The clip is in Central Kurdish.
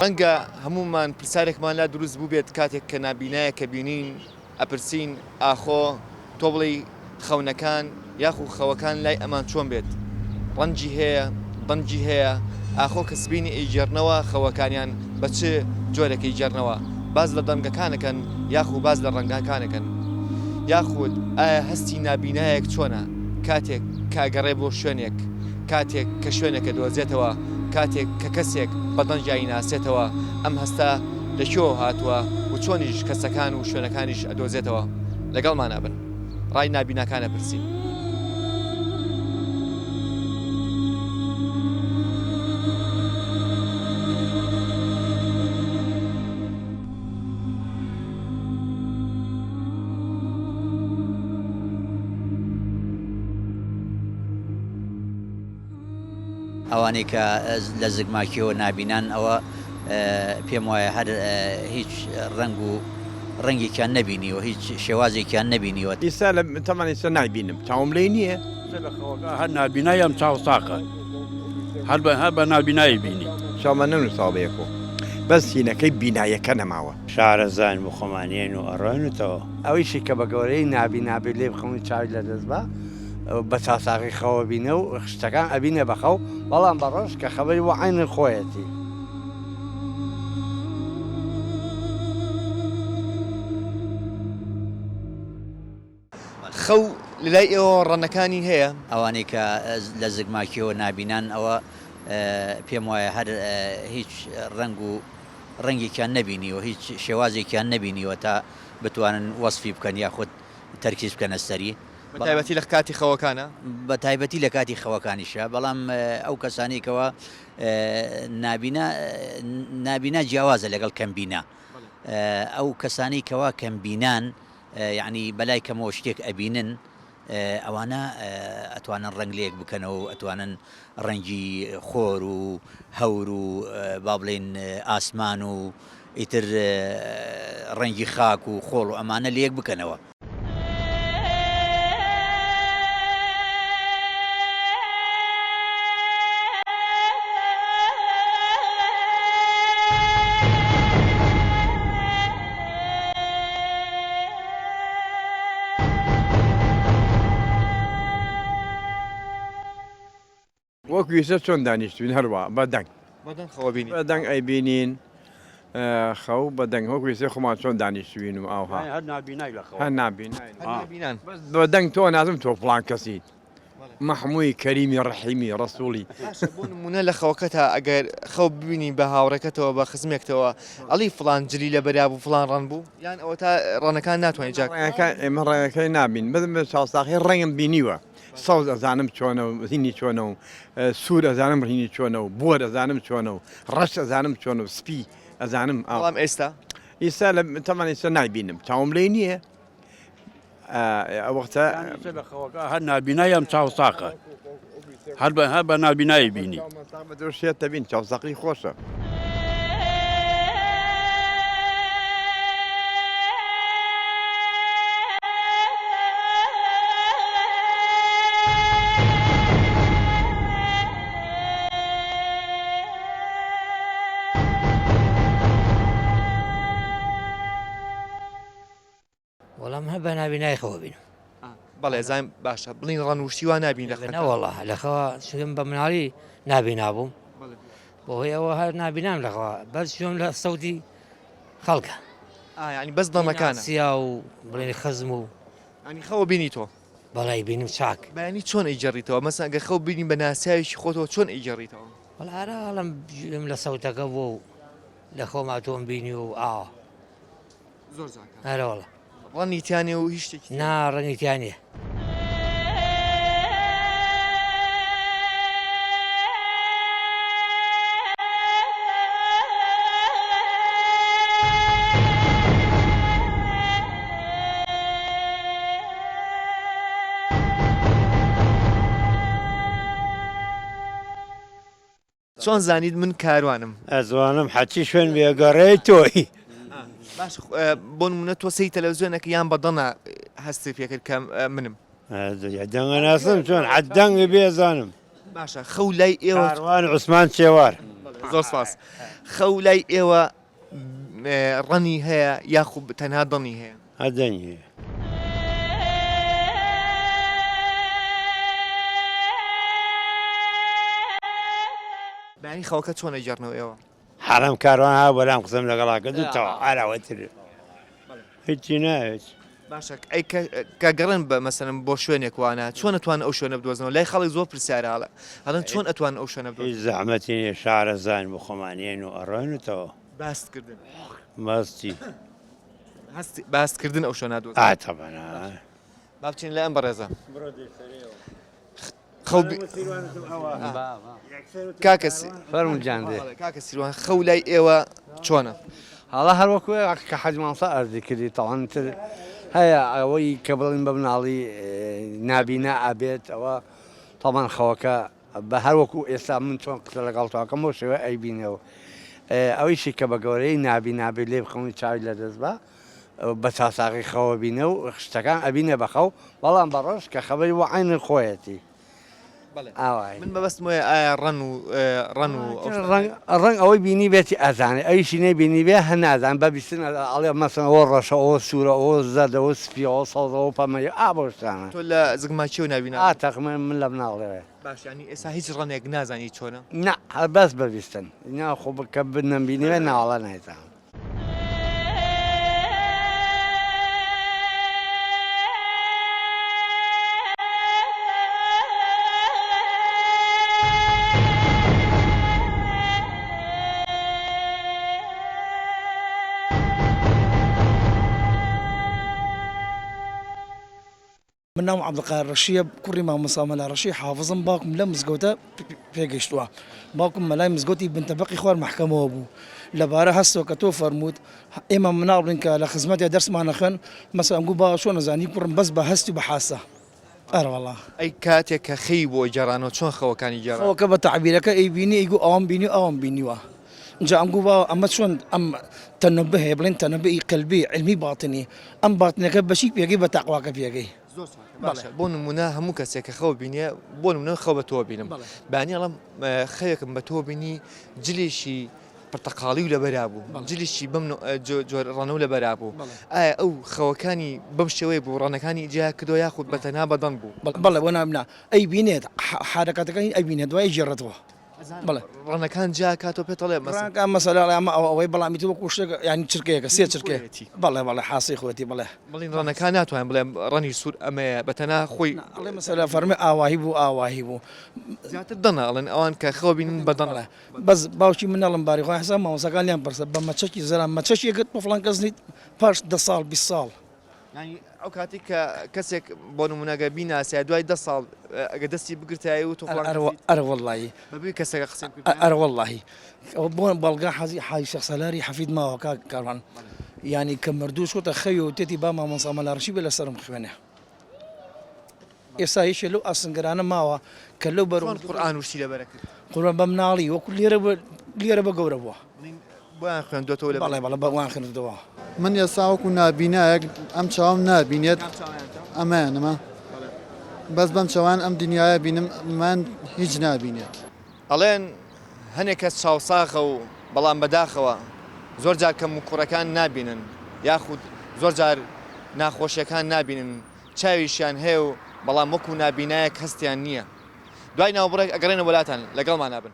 ڕەنگە هەموومان پرسیارێکمان لا دروست بووبێت کاتێک کە نابینایەکە بینین ئەپرسین ئاخۆ تۆ بڵێی خەونەکان یاخو خەوەکان لای ئەمان چۆن بێت؟ ڕەنگی هەیە، دەنگی هەیە، ئاخۆ کە سبەینێ ئەیگێڕنەوە خەوەکانیان بە چ جۆرێک ئەیگێڕنەوە؟ باس لە دەنگەکان ئەکەن یاخو باس لە ڕەنگەکان ئەکەن؟ یاخود ئایا هەستی نابینایەک چۆنە کاتێک کە ئەگەڕێ بۆ شوێنێک، کاتێک کە شوێنێک ئەدۆزێتەوە، کاتێک کە کەسێک بە دەنگ ئەیناسێتەوە، ئەم هەستە لە کوێوە هاتووە و چۆنیش کەسەکان و شوێنەکانیش ئەدۆزێتەوە؟ لەگەڵمانا بن ڕای نابیناکان ئەپرسین. ئەوانەی کە لە زگماکیەوە نابینان ئەوە پێم وایە هەر هیچ ڕەنگ و ڕەنگێکیان نەبینیوە هیچ شێوازێکیان نەبینیوە. ئیستا لە تەمەن ئیستا نایبینم چاوم لێی نییە. هەر نابینای ئەم چاو ساقە هەر بە هەر بە نابینایی بینی. چاومان نەنووساوە بە یەکۆ بەس هینەکەی بینایەکە نەماوە. شارەزاین بۆ خۆمان یەین و ئەڕۆینتەوە. ئەویشی کە بە گەورەی نابینا بێ لێ بخەون چاوی لە دەست با. بە چاوساغی خەوە بینە و شتەکان ئەبینێ بە خەو، بەڵام بە ڕۆژ کە خەبەری بۆ عەینی خۆیەتی. خەو لەلای ئێوە ڕەنەکانی هەیە؟ ئەوانەی کە لە زگماکیەوە نابینان ئەوە پێم وایە هەر هیچ ڕەنگ و ڕەنگێکیان نەبینیوە هیچ شێوازێکیان نەبینیوە تا بتوانن وەسفی بکەن یاخود تەرکیز بکەنە سەری. بە تایبەتی لە کاتی خەوەکانا؟ بە تایبەتی لە کاتی خەوەکانیشا، بەڵام ئەو کەسانەی کەوا نابینا نابینا جیاوازە لەگەڵ کەمبینا، ئەو کەسانەی کەوا کەمبینان یەعنی بەلای کەمەوە شتێک ئەبینن ئەوانە ئەتوانن ڕەنگ لەیەک بکەنەوە و ئەتوانن ڕەنگی خۆر و هەور و با بڵێین ئاسمان و ئیتر ڕەنگی خاک و خۆڵ و ئەمانە لەیەک بکەنەوە. وەکو ئیستا چۆن دانیشتوین هەروا بە دەنگ. بە دەنگ خەوە بینین. بە دەنگ ئەیبینین خەو بە دەنگ وەکو ئیستا خۆمان چۆن دانیشتوین و ئاوها. هەر نابینای لە خەوە. هەر نابیناین. هەر نابینان. بەس بە دەنگ تۆ نازم تۆ فڵان کەسیت. مەحمووی کەریمی ڕەحیمی ڕەسووڵی. باشە بۆ نموونە لە خەوەکەتا ئەگەر خەو ببینی بە هاوڕێکەتەوە بە خزمێکتەوە ئەڵی فڵان جلی لەبەرا بوو فڵان ڕەنگ بوو یان ئەوەتا ڕەنگەکان ناتوانی جاک. ڕەنگەکان ئێمە ڕەنگەکەی نابین بەس من چاوساخی ڕەنگم بینیوە. سەوز ئەزانم چۆنە و هینی چۆنە و سوور ئەزانم هینی چۆنە و بۆر ئەزانم چۆنە و ڕەش ئەزانم چۆنە و سپی ئەزانم ئاو. بەڵام ئێستا؟ ئیستا لە تەمان ئیستا نایبینم چاوم لێی نییە ئەو وەختە لە خەوەکە هەر نابینای ئەم چاو ساقە هەر بە هەر بە نابینایی بینی. بە دۆ شێت دەبین چاوساقی خۆشە. وەڵا من هەر بە نابینایی خەوە بینم. بەڵێ زانیم باشە بڵین ڕەنگ وشتی وا نابینی لە خەوتا. نەوەڵا لە خەوە چونکە بە مناڵی نابینا بووم بەهۆی ئەوە هەر نابینام لەخەوە بەس گوێم لە سەوتی خەڵکە. ئا یانی بەس دەنگەکانە. سیا و بڵێن خزم و. یانی خەوە بینی تۆ. بەڵێ بینم چاک. بەیانی چۆن ئەیگێڕیتەوە مەسەن ئەگەر خەو بینی بە ناسیاوێکی خۆتەوە چۆن ئەیگێڕیتەوە؟ وەڵا ئەرا ئەڵێم گوێم لە سەوتەکە بووە و لە خۆما تۆم بینیوە و ئاوا. زۆر چاکە. ئەرە وەڵا. ڕەنگی تیا نیە و هیچ شتێکی تیا نیە. نا ڕەنگی تیا نیە. چۆن زانیت من کاروانم؟ ئەزانم حەچی شوێن بێگەڕێی تۆی. باش بۆ نمونە تۆ سەیری تەلەڤزیۆنەکە یان بە دەنگە هەستت پێکرد کە منم؟ دەنگە ناسم چۆن حەد دەنگی بێزانم. باشە خەو لای ئێوە. کاروان عوسمان چێوار. زۆر سپاس. خەو لای ئێوە ڕەنی هەیە یاخو تەنها دەنی هەیە؟ هەر دەنگی هەیە. بەیانی خەوەکە چۆن ئەگێڕنەوە ئێوە؟ حەرام کاروان ها بەلام قسەم لەگەڵا کرد و تەواو ئاراوەتر هیچی ناوێت. باشە ئەی کە گەڕێن بە مەسەلەن بۆ شوێنێک وانە چۆن ئەتوان ئەو شوێنە بدۆزنەوە لای خەڵک زۆر پرسیارە ئەڵێ ئەڵێن چۆن ئەتوان ئەو شوێنە بدۆزنەوە؟ هیچ زەحمەتی نییە شارەزاین بۆ خۆمان یەن و ئەڕۆین و تەواو. باست کردن. باس چی؟ هەست باست کردن ئەو شوێنە دۆزنەوە. ئا تەبعەن ئا. با بچین لای ئەم بەڕێزە. خەو کاکە فەرموو گیان دێ. کاکە سیروان خەو لای ئێوە چۆنە؟ هەڵا هەر وەکو کە حەج مامۆستا ئەرزی کردی تەوان تر هەیە ئەوەی کە بڵین بە مناڵی نابینا ئەبێت ئەوە تەمان خەوەکە بە هەر وەکو ئێستا من چۆن قسە لەگەڵ تاکەم بۆ شێوە ئەیبینەوە ئەویشی کە بە گەورەی نابینا بێت لێ بخەونی چاوی لە دەست بە بە چاوساغی خەوە بینە و شتەکان ئەبینێ بە خەو بەڵام بە ڕۆژ کە خەبەری بۆ عەینی خۆیەتی ئاوای. من مەبەستم وایە ئایا ڕەن و ڕەن و ئەو شتانە ڕەنگ ڕەنگ ئەوەی بینی بێتی ئەزانێ ئەویشی نەیبینی بێ هەر نازانێ بە بیستن ئەڵێ مەسەن ئەوە ڕەشە ئەوە سوورە ئەوە زەردە ئەوە سپیە ئەوە سەوزە ئەوە پەمەیە ئا بەو شتانە. تۆ لە زگماکیەوە نابینا ئا تەقریبەن من لە مناڵیەوە. باش یانی ئێستا هیچ ڕەنێک نازانی چۆنە؟ نا هەر بەس بە بیستن نا خۆ کە نەمبینیبێ ناوەڵا نایزانم. من ناوم عەبدولقادر ڕەشییە کوڕی مامۆستا مەلا ڕەشی حافزم باوکم لەم مزگەوتە پێگەیشتووە باوکم مەلای مزگەوتی بنتەبەقی خوار مەحکەمەوە بوو لەبارە هەستەوە کە تۆ فەرمووت ئێمە مناڵ بووین کە لە خزمەتیا دەرسمان ئەخوێن مەسەلەن ئەمگوت باوە چۆن ئەزانی کوڕم بەس بە هەست و بە حاسە ئەرەوەڵا. ئەی کاتێک کە خەوی بۆ گێڕانەوە چۆن خەوەکانی گێڕا؟ خەوەکە بە تەعبیرەکە ئەیبینی ئەیگوت ئەوەم بینی و ئەوەم بینیوە جا ئەمگوت باوە ئەمە چۆن ئەم تەنەبه هەیە بڵێن تەنەبهی قەلبی عیلمی باتنی ئەم باتنەکە بە چی پێگەی بە تەقواکە پێگەی. زۆر چاکە باشە بۆ نمونە هەموو کەسێک کە خەو بینێ بۆ نمونە خەو بە تۆ بینم بانی ئەڵم خەوێکم بە تۆ بینی جلێکی پرتەقاڵی و لەبەرا بوو جلیشی بەم جۆر ڕەنە و لەبەرا بوو ئایا ئەو خەوەکانی بەم شێوەیە بوو ڕەنەکانی جیا کردو یاخود بە تەنها بەدەنگ بوو بەڵێ بۆ نامنا ئەی بینێت حرەکاتەکانی ئەبینێت دوای گێڕێتەوە بەڵێ ڕەنەکان جیا کاتەوە پێت ئەڵێ مەسەلەن ڕەنەکان مەسەلە ئەڵێ ئەمە ئەوە ئەوەی بەڵام ئیتر وەکوو شتێک یانی چرکەیەکە سێ چرکەیە خۆیەتی. بەڵێ بەڵێ حاسی خۆیەتی بەڵێ. بڵێن ڕەنەکان ناتوانن بڵێم ڕەنی سوور ئەمەیە بە تەنها خۆی. نا ئەڵێ مەسەلە فەرمووی ئاواهی بوو ئاواهی بوو. زیاتر دەنە ئەڵێن ئەوان کە خەو بینن بە دەنە. بەڵێ بەس باوکی من نەڵێم باری خوای حساب مامۆستاکان لێیان پرسە بە مەچەکی زەران مەچەکی ئەگرت بۆ فڵان کەس نیت پاش دە ساڵ 20 ساڵ. یانی ئەو کاتەی کە کەسێک بۆ نموونە گەر بیناسایە دوای دە ساڵ ئەگەر دەستی بگرتایە و تۆ فڵان کەسیت. ئەرە وەڵڵاهی. بەبێ کەسەکە قسەی بکردایە. ئەرە وەڵڵاهی. ئەوە بۆ بەڵگە حەزی حاجی شێخ سالاری حەفید ماوە کاک کاروان. یانی کە مردوو چۆتە خەوی و تێتی با مامۆستا مەلا ڕەشید بێ لەسەرم بخوێنێ. ئێستا یەکێ لەو ئاسنگەرانە ماوە کە لەو بەر چۆن قورئان وشتی لەبەرە کرد؟ قوربان بە مناڵی وەکو لێرە بە لێرە بە گەورە بووە. بڵین بۆیان خوێندۆتەوە لەبەر. بەڵێ بەڵێ بۆیان خوێندۆتەوە. من ئێستا وەکو نابینایەک ئەم چاوم نابینێت کام چاویانتە؟ ئەمەیانمە بەڵێ. بەس بەم چاوان ئەم دنیایە بینم من هیچ نابینێت. ئەڵێن هەنێ کەس چاوساغە و بەڵام بەداخەوە زۆر جار کەموکوڕەکان نابینن یاخود زۆر جار ناخۆشیەکان نابینن چاویشیان هەیە و بەڵام وەکو نابینایەک هەستیان نییە. دوای ناوبڕێک ئەگەڕێنەوە لاتان، لەگەڵمانا بن.